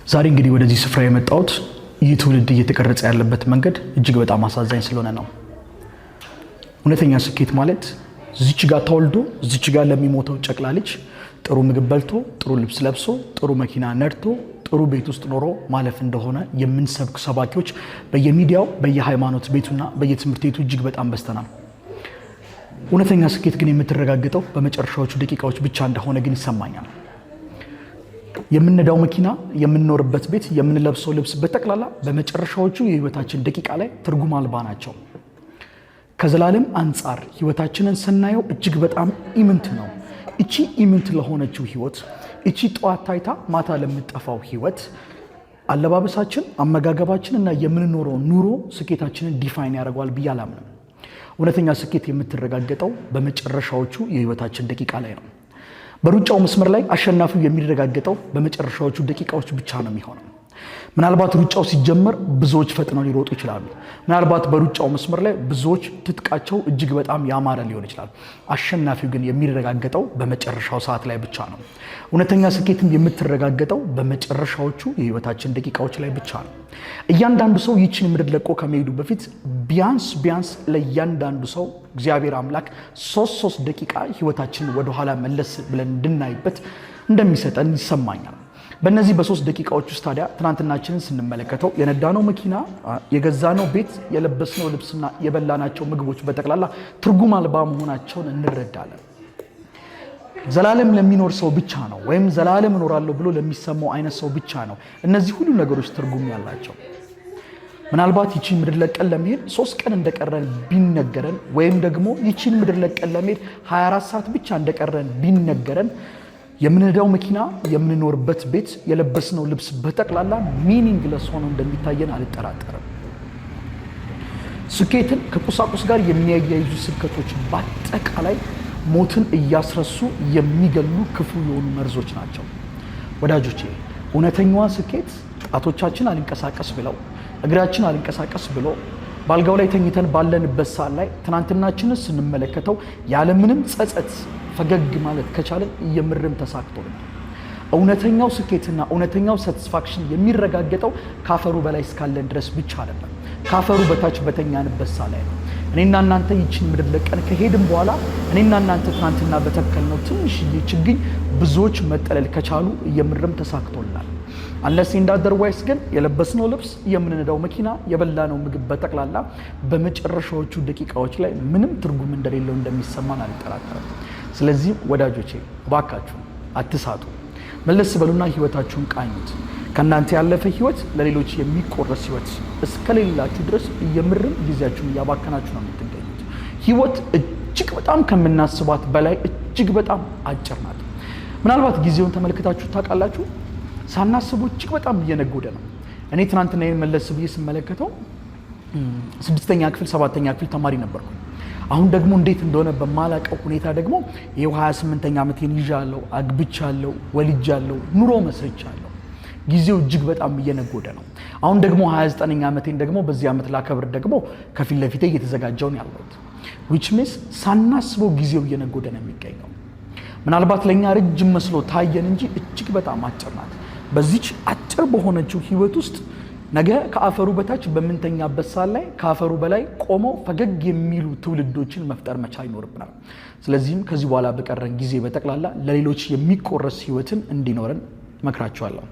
ዛሬ እንግዲህ ወደዚህ ስፍራ የመጣሁት ይህ ትውልድ እየተቀረጸ ያለበት መንገድ እጅግ በጣም አሳዛኝ ስለሆነ ነው። እውነተኛ ስኬት ማለት እዚች ጋር ተወልዶ እዚች ጋር ለሚሞተው ጨቅላ ልጅ ጥሩ ምግብ በልቶ፣ ጥሩ ልብስ ለብሶ፣ ጥሩ መኪና ነድቶ፣ ጥሩ ቤት ውስጥ ኖሮ ማለፍ እንደሆነ የምንሰብክ ሰባኪዎች በየሚዲያው፣ በየሃይማኖት ቤቱና በየትምህርት ቤቱ እጅግ በጣም በዝተናል። እውነተኛ ስኬት ግን የምትረጋገጠው በመጨረሻዎቹ ደቂቃዎች ብቻ እንደሆነ ግን ይሰማኛል። የምንነዳው መኪና፣ የምንኖርበት ቤት፣ የምንለብሰው ልብስ በጠቅላላ በመጨረሻዎቹ የህይወታችን ደቂቃ ላይ ትርጉም አልባ ናቸው። ከዘላለም አንጻር ህይወታችንን ስናየው እጅግ በጣም ኢምንት ነው። እቺ ኢምንት ለሆነችው ህይወት፣ እቺ ጠዋት ታይታ ማታ ለምትጠፋው ህይወት አለባበሳችን፣ አመጋገባችን እና የምንኖረው ኑሮ ስኬታችንን define ያደርገዋል ብዬ አላምንም። እውነተኛ ስኬት የምትረጋገጠው በመጨረሻዎቹ የህይወታችን ደቂቃ ላይ ነው። በሩጫው መስመር ላይ አሸናፊው የሚረጋገጠው በመጨረሻዎቹ ደቂቃዎች ብቻ ነው የሚሆነው። ምናልባት ሩጫው ሲጀመር ብዙዎች ፈጥነው ሊሮጡ ይችላሉ። ምናልባት በሩጫው መስመር ላይ ብዙዎች ትጥቃቸው እጅግ በጣም ያማረ ሊሆን ይችላል። አሸናፊው ግን የሚረጋገጠው በመጨረሻው ሰዓት ላይ ብቻ ነው። እውነተኛ ስኬትም የምትረጋገጠው በመጨረሻዎቹ የህይወታችን ደቂቃዎች ላይ ብቻ ነው። እያንዳንዱ ሰው ይችን ምድር ለቆ ከመሄዱ በፊት ቢያንስ ቢያንስ ለእያንዳንዱ ሰው እግዚአብሔር አምላክ 3 3 ደቂቃ ህይወታችንን ወደኋላ መለስ ብለን እንድናይበት እንደሚሰጠን ይሰማኛል። በእነዚህ በ3 ደቂቃዎች ውስጥ ታዲያ ትናንትናችንን ስንመለከተው የነዳነው መኪና፣ የገዛነው ቤት፣ የለበስነው ልብስና የበላናቸው ምግቦች በጠቅላላ ትርጉም አልባ መሆናቸውን እንረዳለን። ዘላለም ለሚኖር ሰው ብቻ ነው፣ ወይም ዘላለም እኖራለሁ ብሎ ለሚሰማው አይነት ሰው ብቻ ነው እነዚህ ሁሉ ነገሮች ትርጉም ያላቸው። ምናልባት ይቺን ምድር ለቀን ለመሄድ 3 ቀን እንደቀረን ቢነገረን፣ ወይም ደግሞ ይቺን ምድር ለቀን ለመሄድ 24 ሰዓት ብቻ እንደቀረን ቢነገረን፣ የምንነዳው መኪና፣ የምንኖርበት ቤት፣ የለበስነው ልብስ በጠቅላላ meaningless ሆኖ እንደሚታየን አልጠራጠርም። ስኬትን ከቁሳቁስ ጋር የሚያያይዙ ስብከቶች በአጠቃላይ ሞትን እያስረሱ የሚገሉ ክፉ የሆኑ መርዞች ናቸው። ወዳጆቼ፣ እውነተኛዋ ስኬት ጣቶቻችን አልንቀሳቀስ ብለው፣ እግራችን አልንቀሳቀስ ብሎ፣ በአልጋው ላይ ተኝተን ባለንበት ሰዓት ላይ ትናንትናችንን ስንመለከተው ያለምንም ጸጸት ፈገግ ማለት ከቻለን የምርም ተሳክቶልናል። እውነተኛው ስኬትና እውነተኛው satisfaction የሚረጋገጠው ካፈሩ በላይ እስካለን ድረስ ብቻ አይደለም፣ ካፈሩ በታች በተኛንበት ሰዓት ላይ ነው። እኔና እናንተ ይችን ምድር ለቀን ከሄድን በኋላ እኔና እናንተ ትናንትና በተከልነው ትንሽዬ ችግኝ ብዙዎች መጠለል ከቻሉ የምርም ተሳክቶልናል። Unless and otherwise ግን የለበስነው ልብስ፣ የምንነዳው መኪና፣ የበላነው ምግብ በጠቅላላ በመጨረሻዎቹ ደቂቃዎች ላይ ምንም ትርጉም እንደሌለው እንደሚሰማን አልጠራጠርም። ስለዚህም ወዳጆቼ፣ እባካችሁ አትሳቱ። መለስ በሉና ህይወታችሁን ቃኙት። ከእናንተ ያለፈ ህይወት፣ ለሌሎች የሚቆረስ ህይወት እስከሌላችሁ ድረስ የምርም ጊዜያችሁን እያባከናችሁ ነው የምትገኙት። ህይወት እጅግ በጣም ከምናስባት በላይ እጅግ በጣም አጭር ናት። ምናልባት ጊዜውን ተመልክታችሁ ታውቃላችሁ? ሳናስበው እጅግ በጣም እየነጎደ ነው። እኔ ትናንትና መለስ ብዬ ስመለከተው ስድስተኛ ክፍል፣ ሰባተኛ ክፍል ተማሪ ነበርኩ። አሁን ደግሞ እንዴት እንደሆነ በማላቀው ሁኔታ ደግሞ ይኸው 28ኛ ዓመቴን ይዣለሁ፣ አግብቻለሁ፣ ወልጃለሁ፣ ኑሮ መስርቻለሁ። ጊዜው እጅግ በጣም እየነጎደ ነው። አሁን ደግሞ 29ኛ ዓመቴን ደግሞ በዚህ ዓመት ላከብር ደግሞ ከፊት ለፊቴ እየተዘጋጀሁ ነው ያለሁት። Which means ሳናስበው ጊዜው እየነጎደ ነው የሚገኘው። ምናልባት ለእኛ ረጅም መስሎ ታየን እንጂ እጅግ በጣም አጭር ናት። በዚች አጭር በሆነችው ህይወት ውስጥ ነገ ከአፈሩ በታች በምንተኛበት ሰዓት ላይ ከአፈሩ በላይ ቆመው ፈገግ የሚሉ ትውልዶችን መፍጠር መቻል ይኖርብናል። ስለዚህም ከዚህ በኋላ በቀረን ጊዜ በጠቅላላ ለሌሎች የሚቆረስ ህይወትን እንዲኖረን እመክራችኋለሁ።